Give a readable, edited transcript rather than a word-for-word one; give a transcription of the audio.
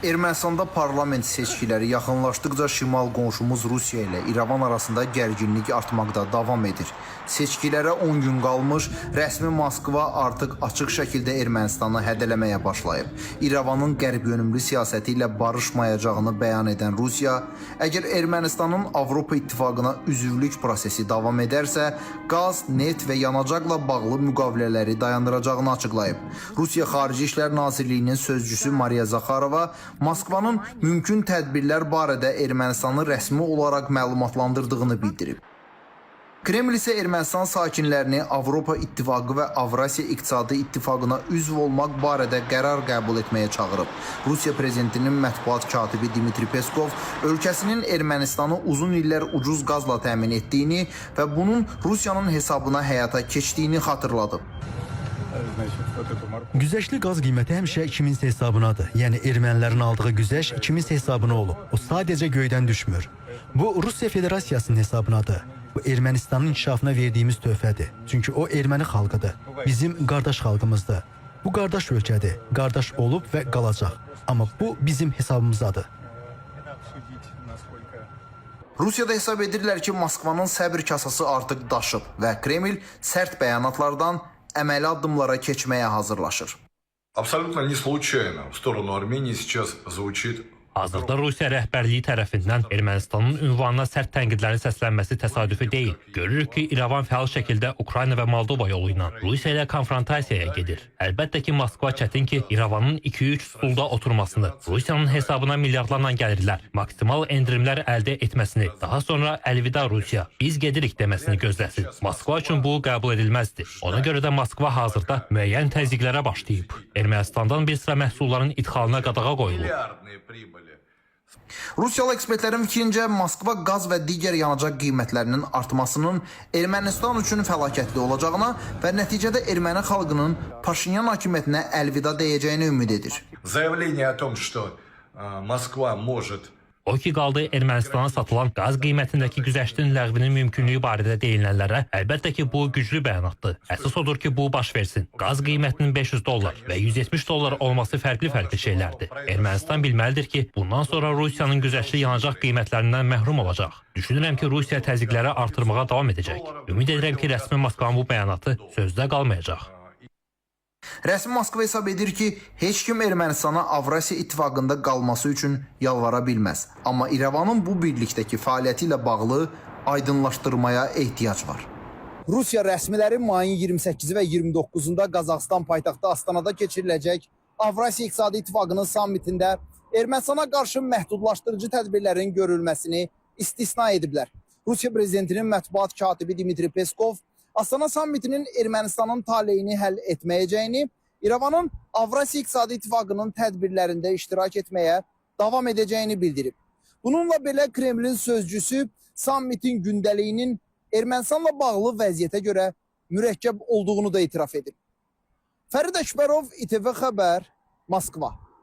Ermənistanda parlament seçkiləri yaxınlaşdıqca şimal qonşumuz Rusiya ilə İrəvan arasında gərginlik artmaqda davam edir. Seçkilərə 10 gün qalmış, rəsmi Moskva artıq açıq şəkildə Ermənistanı hədələməyə başlayıb. İrəvanın qərb yönümlü siyasəti ilə barışmayacağını bəyan edən Rusiya, əgər Ermənistanın Avropa İttifaqına üzvlük prosesi davam edərsə, qaz, neft və yanacaqla bağlı müqavilələri dayandıracağını açıqlayıb. Rusiya Xarici İşlər Nazirliyinin sözçüsü Mariya Zaxarova Moskvanın mümkün tədbirlər barədə Ermənistanı rəsmi olaraq məlumatlandırdığını bildirib. Kreml isə Ermənistan sakinlərini Avropa İttifaqı və Avrasiya İqtisadi İttifaqına üzv olmaq barədə qərar qəbul etməyə çağırıb. Rusiya prezidentinin mətbuat katibi Dmitri Peskov ölkəsinin Ermənistanı uzun illər ucuz qazla təmin etdiyini və bunun Rusiyanın hesabına həyata keçdiyini xatırladıb. Güzəştli qaz qiyməti həmişə kiminsə hesabınadır. Yəni ermənilərin aldığı güzəşt kiminsə hesabına olub. O sadəcə göydən düşmür. Bu Rusiya Federasiyasının hesabınadır. Bu Ermənistanın inkişafına verdiyimiz töhfədir. Çünki o erməni xalqıdır. Bizim qardaş xalqımızdır. Bu qardaş ölkədir. Qardaş olub və qalacaq. Amma bu bizim hesabımızdadır. Rusiyada hesab edirlər ki, Moskvanın səbr kasası artıq daşıb və Kreml sərt bəyanatlardan əməli addımlara keçməyə hazırlaşır. Абсолютно не случайно в сторону Армении сейчас звучит Hazırda Rusiya rəhbərliyi tərəfindən Ermənistanın ünvanına sərt tənqidlərin səslənməsi təsadüfi deyil. Görürük ki, İrəvan fəal şəkildə Ukrayna və Moldova yolu ilə Rusiya ilə konfrontasiyaya gedir. Əlbəttə ki, Moskva çətin ki, İrəvanın 2-3 stulda oturmasını, Rusiyanın hesabına milyardlarla gəlirlər, maksimal endirimlər əldə etməsini, daha sonra əlvida Rusiya, biz gedirik deməsini gözləsin. Moskva üçün bu qəbul edilməzdi. Ona görə də Moskva hazırda müəyyən təzyiqlərə başlayıb. Ermənistandan bir sıra məhsulların idxalına qadağa qoyulub. Миллиардные прибыли. Rusiyalı ekspertlərin fikrincə Moskva qaz və digər yanacaq qiymətlərinin artmasının Ermənistan üçün fəlakətli olacağına və nəticədə erməni xalqının Paşinyan hakimiyyətinə əlvida deyəcəyinə ümid edir. Заявление о том, что Москва может O ki qaldı Ermənistana satılan qaz qiymətindəki güzəştin ləğvinin mümkünlüyü barədə deyilənlərə, əlbəttə ki, bu güclü bəyanatdır. Əsas odur ki, bu baş versin. Qaz qiymətinin 500 dollar və 170 dollar olması fərqli-fərqli şeylərdir. Ermənistan bilməlidir ki, bundan sonra Rusiyanın güzəştli yanacaq qiymətlərindən məhrum olacaq. Düşünürəm ki, Rusiya təzyiqləri artırmağa davam edəcək. Ümid edirəm ki, rəsmi Moskvanın bu bəyanatı sözdə qalmayacaq. Rəsmi Moskva hesab edir ki, heç kim Ermənistana Avrasiya İttifaqında qalması üçün yalvara bilməz. Amma İrəvanın bu birlikdəki fəaliyyəti ilə bağlı aydınlaşdırmaya ehtiyac var. Rusiya rəsmiləri mayın 28-i və 29-unda Qazaxıstan paytaxtı Astanada keçiriləcək Avrasiya İqtisadi İttifaqının sammitində Ermənistana qarşı məhdudlaşdırıcı tədbirlərin görülməsini istisna ediblər. Rusiya prezidentinin mətbuat katibi Dmitri Peskov Astana sammitinin Ermənistanın taleyini həll etməyəcəyini, İrəvanın Avrasiya İqtisadi İttifaqının tədbirlərində iştirak etməyə davam edəcəyini bildirib. Bununla belə Kremlin sözcüsü sammitin gündəliyinin Ermənistanla bağlı vəziyyətə görə mürəkkəb olduğunu da etiraf edib. Fərid Əkbərov, İTV Xəbər, Moskva.